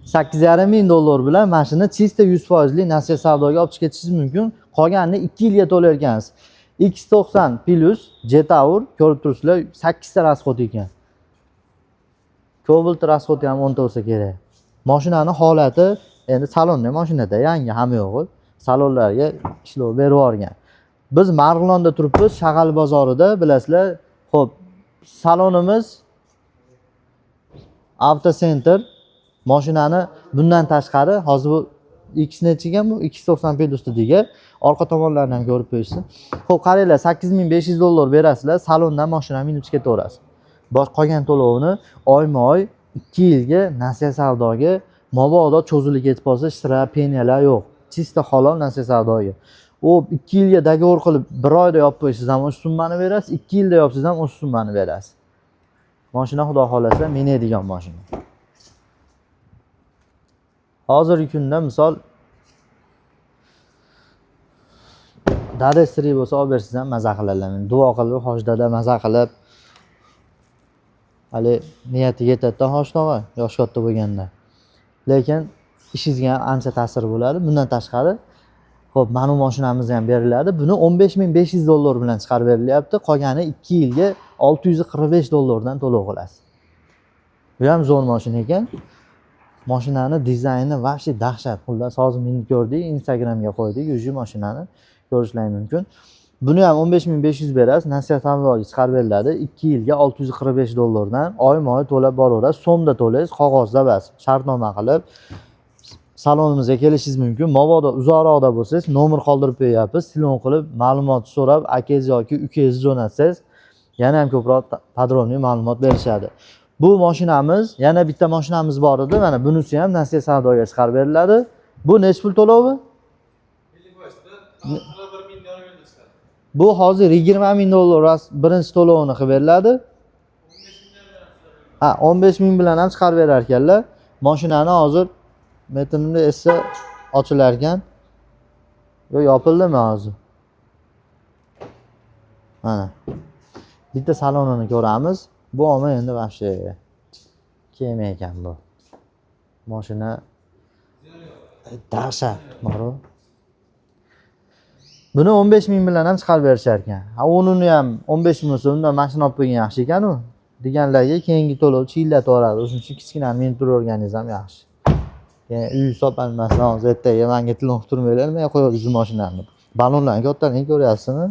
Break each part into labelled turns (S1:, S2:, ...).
S1: 8,5 ming dollar bilan mashina чисто 100 foizli nasiya savdoga olib chiqib ketishingiz mumkin. Qolganini 2 yilga to'lar ekansiz. X90 Plus Jetour ko'rib turibsizlar, 8 ta расход ekan. Cobalt расход i ham 10 ta bo'lsa kerak. Mashinani holati endi salonda, mashinada yangi, hamma yo'g'i. Salonlarga ishlov berib yuborgan. Biz Marg'ilonda turibmiz, Shag'al bozorida, bilasizlar. Xo'p, salonimiz Avtocenter. Mashinani bundan tashqari hozir bu X nechiga, bu X90 Plus degan, orqa tomonlarini ham ko'rib qo'yishsin. Xo'p, qaranglar, 8500 dollar berasizlar, salondan mashina minib chiqib ketaverasiz. Bosh qolgan to'lovini oyma-oy 2 yilga nasiya savdoga, mabodo cho'zilib ketib qolsa, штраф, penyalar yo'q. Чисто halol nasiya savdoga. U 2 yilga договор qilib, bir oyda yopib qo'ysangiz ham o'sha summani berasiz, 2 yilda yopsangiz ham o'sha summani berasiz. Mashina, xudo xohlasa, minadigan mashina. Hozirgi kunda misol dada tirik bo'lsa, olib bersangiz ham maza qiladilar. Duo qilib, hosh dada, maza qilib hali niyatiga yetadida, hosh tog'a, yoshi katta bo'lganda. Lekin ishingizga ham ancha ta'sir bo'ladi. Bundan tashqari, xo'p, mana bu mashinamiz ham beriladi. Buni 15 500 dollar bilan chiqarib berilyapti. Qolgani 2 yilga 645 dollardan to'lov qilasiz. Bu ham zo'r mashina ekan. Mashinani dizayni вообще dahshat. Xullas, hozir minib ko'rdik, Instagramga qo'ydik, уже mashinani ko'rishlari mumkin. Buni ham 15 500 berasiz, nasiya savdoga chiqarib beriladi. 2 yilga 645 dollardan oyma-oy to'lab boraverasiz. So'mda to'laysiz, qog'ozda bas. Shartnoma qilib salonimizga kelishingiz mumkin. Mabodo uzoqroqda bo'lsangiz, nomer qoldirib qo'yyapmiz. Telefon qilib, ma'lumot so'rab, akangiz yoki ukangizni jo'natsangiz, yana ham ko'proq подробный ma'lumot berishadi. Bu mashinamiz, yana bitta mashinamiz bor edi. Mana bunisi ham nasiya savdoga chiqarib beriladi. Bu nechi pul to'lovi?
S2: 50 foizda 1 ming yo'lda chiqadi.
S1: Bu hozir 20 ming dollar birinchi to'lovini qilib beriladi. Ha, 15 ming bilan ham chiqarib berar ekanlar. Mashinani hozir metnimda esa ochilar ekan. Yo'q, yopildimi hozir? Mana. Bitta salonini ko'ramiz. Bu olma endi вообще kema ekan bu. Mashina dahshat, boru. Buni 15 ming bilan ham chiqarib berishar ekan. Ha, unini ham 15 ming bo'lsa, undan mashina olib qo'ygan yaxshi ekan-u deganlarga keyingi to'lov chiyillatib yuboradi. O'shuning uchun kichkinani minib turaverganingiz ham yaxshi. Keyin uy hisoblanmasdan hozir ertaga manga telefon qilib turmanglar, nimaga qo'yapsiz mashinani deb. Ballonlarni kattaligini ko'ryapsizmi?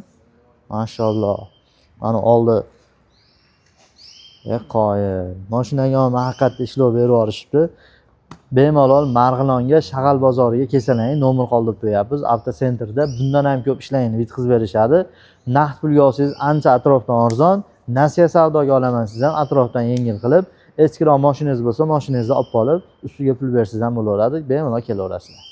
S1: Mashalloh. Mana oldi. E qoyil. Mashinaga ham haqiqatda ishlov berib yuborishibdi. Bemalol Marg'ilonga, Shag'al bozoriga kelsalaring, nomer qoldirib qo'yapmiz. Avtosentrda bundan ham ko'p ishlarni bitkazib berishadi. Naqd pulga olsangiz ancha atrofdan arzon, nasiya savdoga olaman siz ham atrofdan yengil qilib, eskiroq mashinangiz bo'lsa, mashinangizni olib qolib, ustiga pul bersangiz ham bo'laveradi. Bemalol kelaverasizlar.